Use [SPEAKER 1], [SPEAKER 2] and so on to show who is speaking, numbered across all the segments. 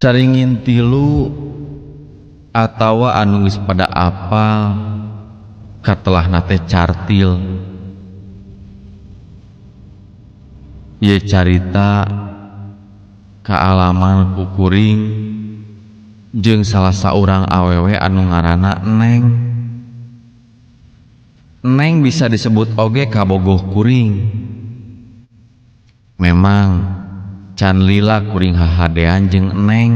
[SPEAKER 1] Caringin tilu atawa anu geus pada apal katelahna teh cartil. Ieu carita kaalaman ku kuring jeung salah saurang awewe anu ngaranna Neng. Neng bisa disebut oge kabogoh kuring. Memang can lila kuring hahadean jeung Neng.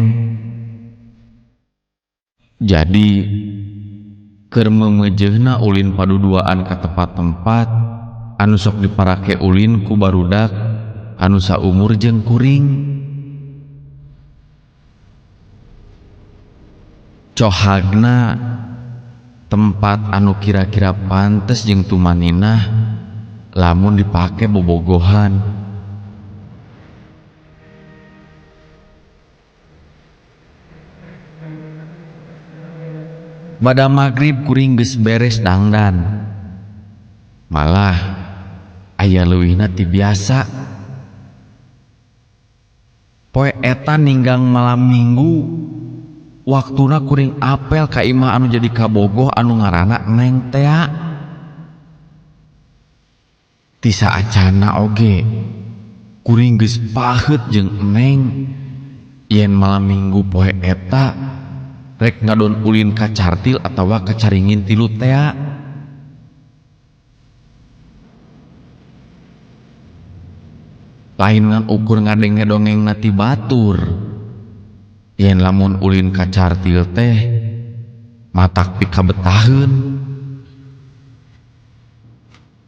[SPEAKER 1] Jadi keur meumeujeuna ulin paduduaan ka tempat-tempat anu sok diparake ulin ku barudak anu saumur jeung kuring. Cohagna tempat anu kira-kira pantes jeung tumaninah lamun dipake bobogohan. Bada magrib kuring geus beres dangdan. Malah aya leuwihna ti biasa. Poe eta ninggang malam minggu, waktuna kuring apel ka imah anu jadi kabogoh anu ngaranna Neng tea. Ti saacana oge kuring geus paheut jeung Neng yen malam minggu poe eta rek ngadon ulin ka Cartil atawa ka Caringin tilu tea. Lain ngan ukur ngadenge dongengna ti batur. Yen lamun ulin ka Cartil teh matak pikabetaheun.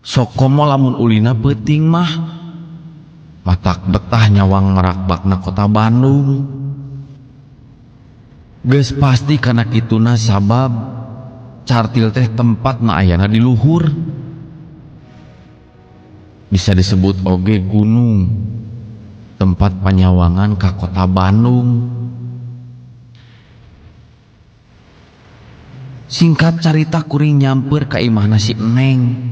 [SPEAKER 1] Sok komo lamun ulina peuting mah matak betah nyawang merakbakna kota Bandung. Geus pasti kana kituna sabab Cartil teh tempatna ayana di luhur. Bisa disebut oge gunung, tempat panyawangan ka kota Bandung. Singkat carita kuring nyamper ka imahna si Neng.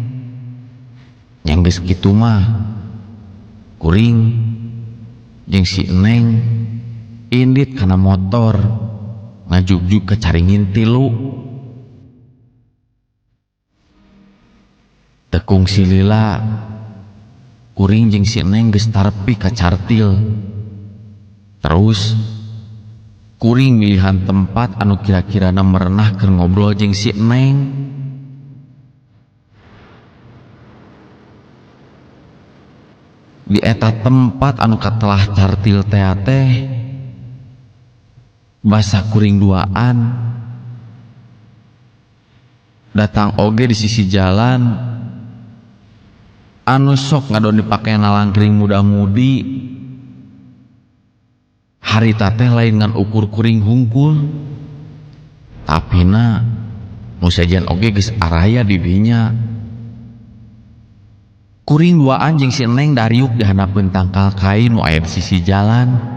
[SPEAKER 1] Yang geus kitu mah kuring jeung si Neng indit kana motor ngajugjug ka Caringin tilu. Tekung silila kuring jeung si Neng geus tarepi ka Cartil. Terus kuring milihan tempat anu kira-kirana merenah keur ngobrol jeung si Neng. Di eta tempat anu katelah Cartil tea teh basa kuring duaan. Datang oge di sisi jalan anu sok ngadon dipake nalangkring muda-mudi. Harita teh lain ngan ukur kuring hungkul, tapina nu sejen oge geus araya di dinya. Kuring duaan jeung si Neng dariuk di handapeun tangkal kai nu aya di sisi jalan.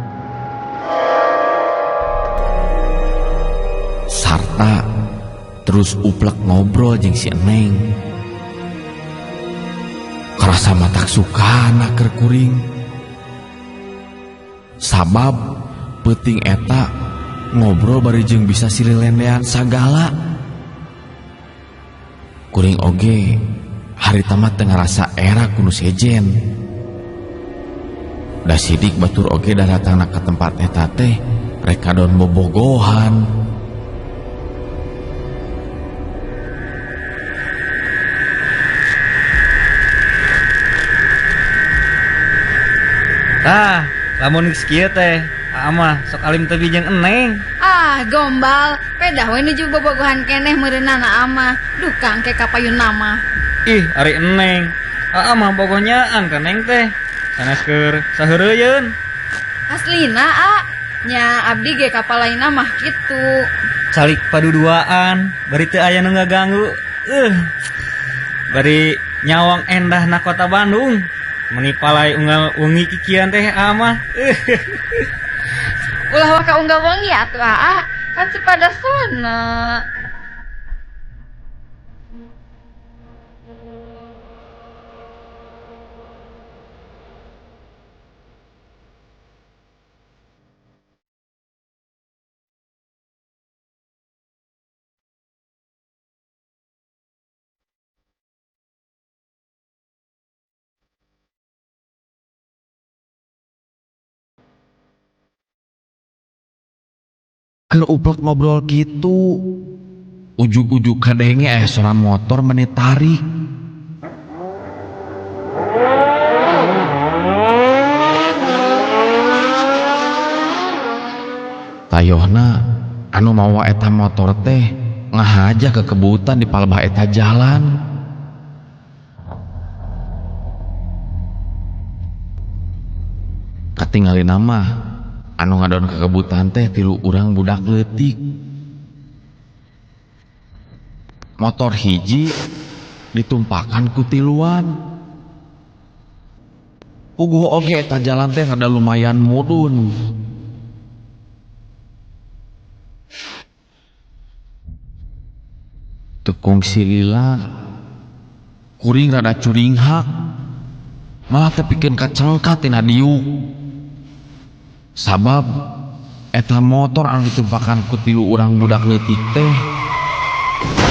[SPEAKER 1] Sarta terus uplek ngobrol jeung si Neng. Karasa matak sukana keur kuring. Sabab peuting eta ngobrol bari jeung bisa sililendean sagala. Kuring oge harita mah teu ngarasa era ku nu sejen. Da sidik batur oge daratangna ka tempat eta teh rek kadon bobogohan.
[SPEAKER 2] Tah, lamun geus kieu teh, aa mah sok alim teu bijeng Eneng.
[SPEAKER 3] Ah, gombal, pedah we nuju bobogohan keneh meureunana aa mah, duka engke kapayunna mah.
[SPEAKER 2] Ih, ari Eneng, aa mah bogohnyaan ka Neng teh. Sanes keur saheureuyeuun.
[SPEAKER 3] Aslina, a, nya abdi ge kapalaina mah kitu.
[SPEAKER 2] Calik paduduaan, bari teu aya nu ngaganggu. Bari nyawang endahna kota Bandung. Meni palai unggal wengi kikian teh aa mah.
[SPEAKER 3] Ulah waka unggal wengi atuh aa, kan sepada sana.
[SPEAKER 1] Keur uplek ngobrol kitu, ujug-ujug kadenge aya sora motor meni tarik. Tayohna anu mawa eta motor teh ngahaja kekebutan di palebah eta jalan. Katingalina mah anu ngadon kekebutan teh tilu urang budak leutik. Motor hiji ditumpakan ku tiluan. Puguh oge eta jalan teh rada lumayan mudun. Teu kungsi lila kuring rada curinghak, malah tepikeun ka cengkat tina diuk. Sabab eta motor anu ditumpakan ku tilu urang budak leutik teh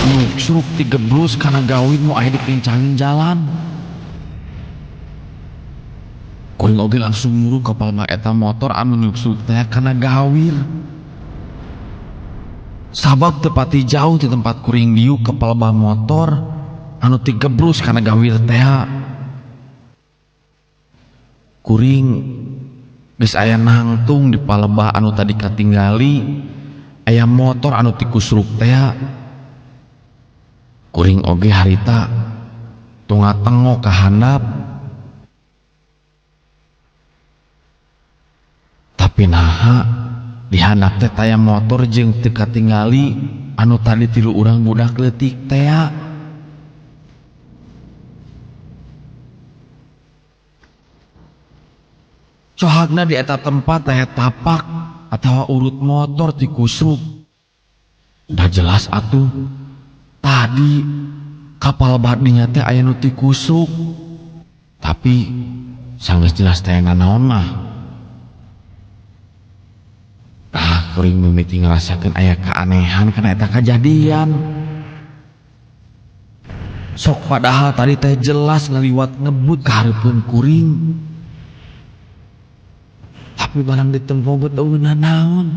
[SPEAKER 1] nyuksruk tigebrus kana gawir nu aya di pincangin jalan. Kuring oge langsung murung ka palma eta motor anu nyuksruk teh kana gawir. Sabab teu pati jauh ti tempat kuring diuk ke palebah motor anu tigebrus kana gawir teh. Kuring geus aya nangtung di palebah anu tadi katinggali aya motor anu tikusruk teh. Kuring oge harita tunga-tengok ka handap. Tapi naha di handap teh taya motor jeung teu katingali anu tadi tilu urang budak leutik teh. Sohagna di eta tempat teh tapak atawa urut motor tikusruk. Da jelas atuh tadi kapal badinya teh aya nu tikusruk. Tapi sanggeus jelas teh nanaon mah. Ah, kuring mimiti ngarasakeun aya keanehan kana eta kajadian. Sok padahal tadi teh jelas ngaliwat ngebut ka hareupeun kuring. Tapi barang ditempo bet eueuh nanaon.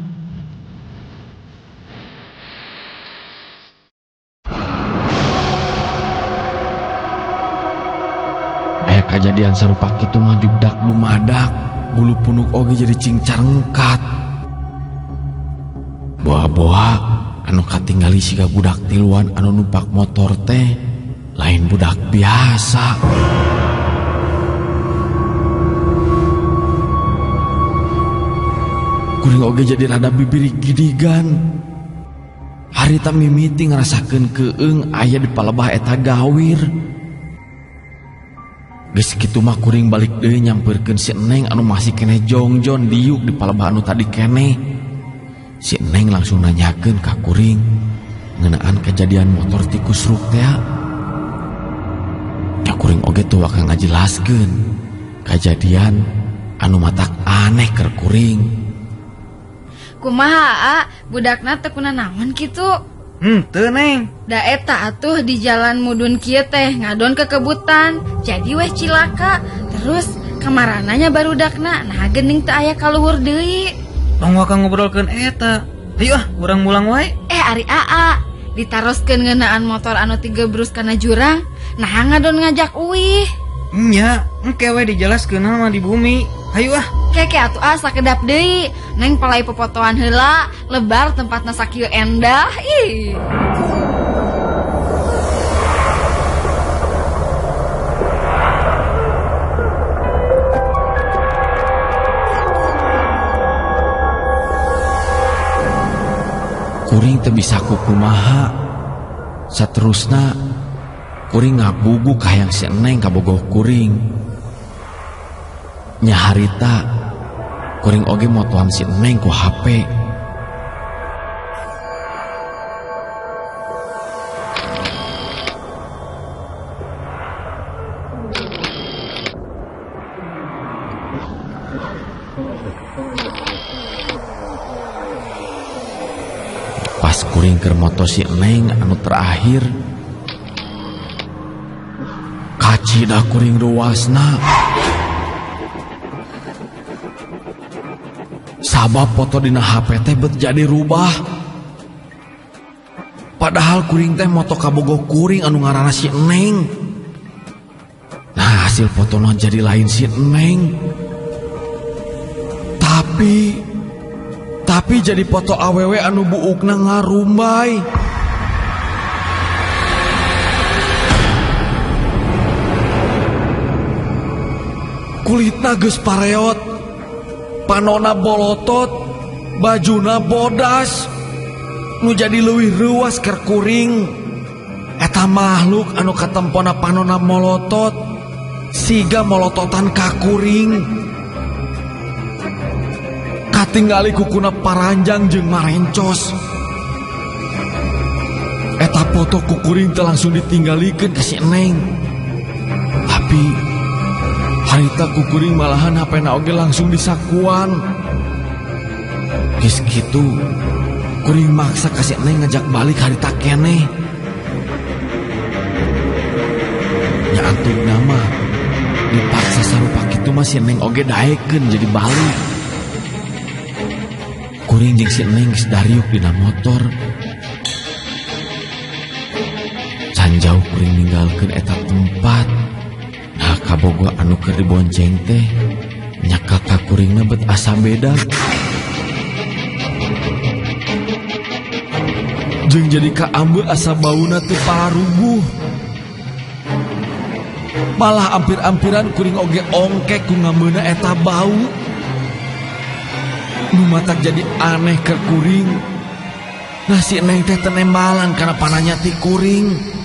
[SPEAKER 1] Aya kajadian sarupa kitu mah jugdak dumadak, bulu punuk oge jadi cingcarengkat. Boa-boa anu katinggali siga budak tiluan anu numpak motor teh lain budak biasa. Kuring oge jadi rada bibiri gidigan. Harita mimiti ngarasakeun keung aya di palebah eta gawir. Geus kitu mah kuring balik deui nyamperkeun si Neng anu masih keneh jongjon diuk di palebah anu tadi keneh. Si Neng langsung nanyakeun ka kuring ngeunaan kejadian motor tikusruk teh. Ya kuring oge teu waka ngajelaskeun kajadian anu matak aneh keur kuring.
[SPEAKER 3] Kumaha a, budakna teu kunanaon kitu?
[SPEAKER 2] Teu Neng.
[SPEAKER 3] Da eta atuh di jalan mudun kieu teh ngadon kekebutan, jadi weh cilaka. Terus kamarananya barudakna, nah geuning teu aya kaluhur deui.
[SPEAKER 2] Tong waka ngobrolkeun eta. Hayu ah, urang mulang wae.
[SPEAKER 3] Ari aa, ditaroskeun ngeunaan motor anu tigebrus kana jurang, nah ngadon ngajak uih.
[SPEAKER 2] Nya, engke we dijelaskeun mah di bumi. Hayu ah.
[SPEAKER 3] Keke atuh ah sakedap deui. Neng palai popotoan heula, lebar tempatna sakieu endah. Ih.
[SPEAKER 1] Kuring teu bisa kukumaha. Saterusna kuring ngagugu ka hayang si Neng kabogoh kuring. Nya harita kuring oge motoan si Neng ku HP. Pas kuring keur moto si Neng anu terakhir, kacida kuring ruasna. Sabab foto dina HP teh bet jadi rubah. Padahal kuring teh moto kabogoh kuring anu ngaranna si Neng. Nah, hasil fotona jadi lain si Neng. Tapi jadi foto awewe anu buukna ngarumbay. Kulitna geus pareot, panona bolotot, bajuna bodas, nu jadi leuwih reuwas keur kuring. Eta makhluk anu katempona panona molotot, siga molototan ka kuring. Katingali kukuna paranjang jeung marencos. Eta foto ku kuring teh langsung ditinggalikeun ka si Neng. Tapi harita ku kuring malahan HP-na oge langsung disakuan. Geus kitu kuring maksa ka si Neng ngajak balik harita keneh. Nya antugna mah dipaksa sarupa kitu mah si Neng oge daekeun jadi balik. Kuring jeung si Neng geus dariuk dina motor. Can jauh kuring ninggalkeun eta tempat. Nah, kabogoh anu keur dibonceng teh nyaka ka kuringna bet asa beda. Jeung jadi kaambe asa bauna teu paruguh. Malah ampir-ampiran kuring oge ongkek ku ngambeuna eta bau. Nu matak jadi aneh keur kuring. Nah, si Neng teh tenembalan kana pananya ti kuring.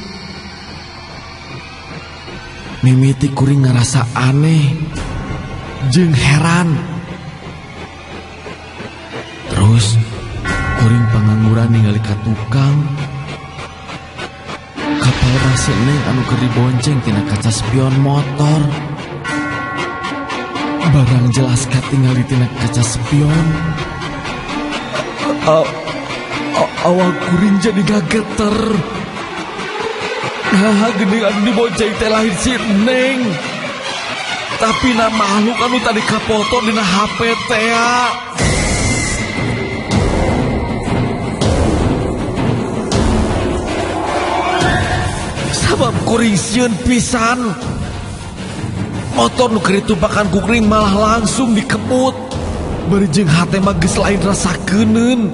[SPEAKER 1] Mimiti kuring ngerasa aneh jeung heran. Terus kuring pangangguran ningali ka tukang. Kapal si Neng anu keur dibonceng tina kaca spion motor. Barang jelas katingali tina kaca spion. Awak kuring jadi gageter. Nah, geuning anu dibonceng teh lahir si Neng. Tapi na makhluk anu tadi kapoto dina HP teh. Sabab kuring sieun pisan. Motor nu keur ditumpakan ku kuring malah langsung dikebut. Bari jeung hate mah geus lain rasa keuneun.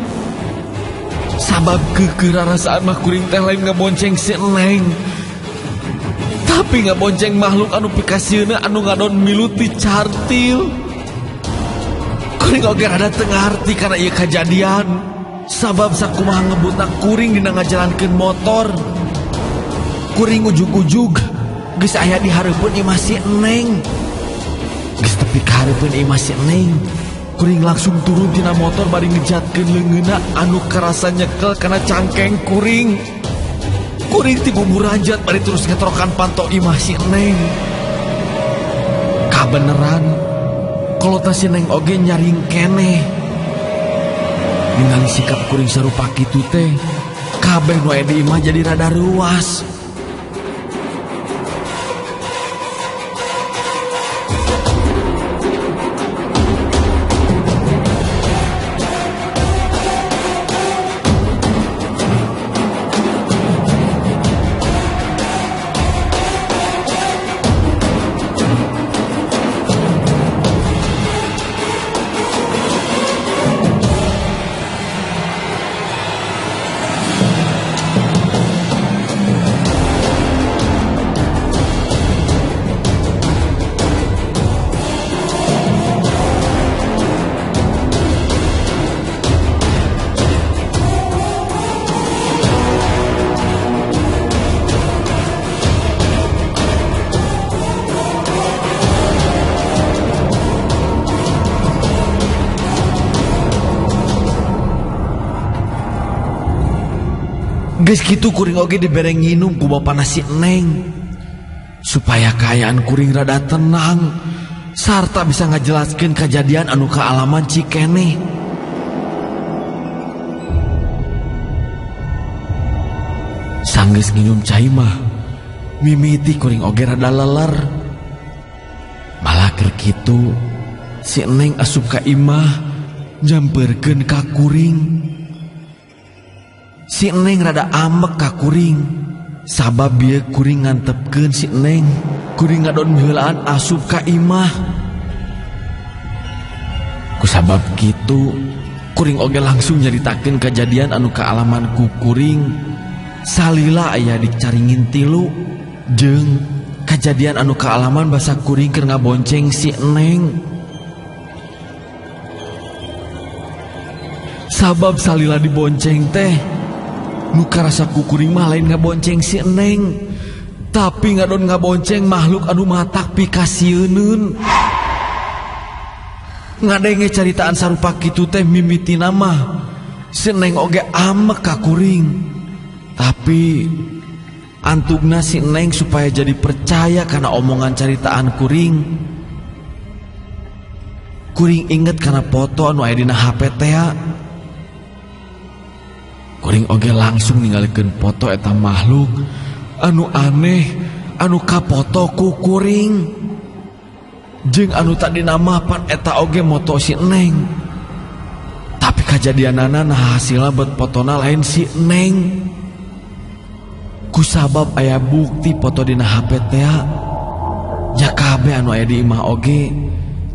[SPEAKER 1] Sabab keukeuh rarasaan mah kuring teh lain ngabonceng si Neng. Tapi ngabonceng makhluk anu pikasieuna anu ngadon milu ti cartil. Kuring oge rada teu ngarti kana ieu kajadian. Sabab sakumaha ngebutna kuring dina ngajalankeun motor. Kuring ujug-ujug geus aya di hareupeun imah si Neng. Geus tepi ka hareupeun imah si Neng. Kuring langsung turun tina motor bari ngejatkeun leungeunna anu karasa nyekel kana cangkeng kuring. Kuring ti buburanjat bari terus ngetrokan panto imah si Neng. Kabeneran kolotna si Neng oge nyaring keneh. Ningali sikap kuring sarupa kitu teh, kabeh nu aya di imah jadi rada ruas. Geus kitu kuring oge dibere nginum ku bapana si Neng supaya kaayaan kuring rada tenang sarta bisa ngajelaskeun kajadian anu kaalaman Cikeneh. Sanggeus nginum cai mah mimiti kuring oge rada leler. Malah keur kitu si Neng asup ka imah nyamperkeun ka kuring. Si Neng rada ambek ka kuring sabab bieu kuring ngantepkeun si Neng. Kuring ngadon miheulaan asup ka imah. Kusabab kitu kuring oge langsung nyaritakeun kajadian anu kaalaman ku kuring salila aya dicaringin tilu jeung kajadian anu kaalaman basa kuring keur ngabonceng si Neng. Sabab salila dibonceng teh nu karasa ku kuring mah lain ngabonceng si Neng, tapi ngadon ngabonceng makhluk anu matak pikasieuneun. Ngadenge caritaan sarupa kitu teh mimitina mah si Neng oge amek ka kuring. Tapi antugna si Neng supaya jadi percaya karena omongan caritaan kuring. Kuring inget karena foto anu aya dina HP teh. Kuring oge langsung ningalikeun foto eta makhluk anu aneh anu kapoto ku kuring. Jeung anu tadi nama pan eta oge moto si Neng. Tapi kajadianana nah hasilna bet fotona lain si Neng. Kusabab aya bukti foto dina HP teh nya kabeh anu aya di imah oge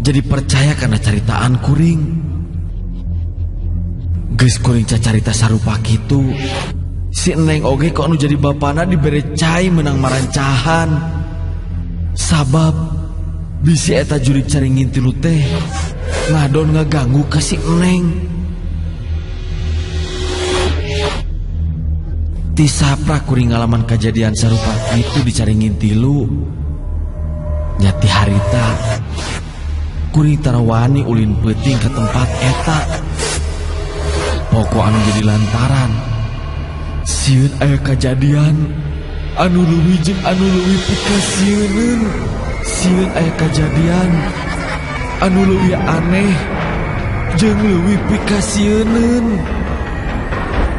[SPEAKER 1] jadi percaya karena caritaan kuring. Geus kuring cacarita sarupa kitu, si Neng oge kok anu jadi bapana dibere cai menang marancahan. Sabab bisi eta jurig caringin tilu teh ngadon ngaganggu ka si Neng. Ti sapra kuring ngalaman kajadian sarupa kitu dicaringin tilu. Nya ti harita kuring tarawani ulin peuting ke tempat eta. Pokok anu jadi lantaran sieun aya kajadian anu leuwih jeung anu leuwih pikasieuneun. Sieun aya kajadian anu leuwih aneh jeung leuwih pikasieuneun.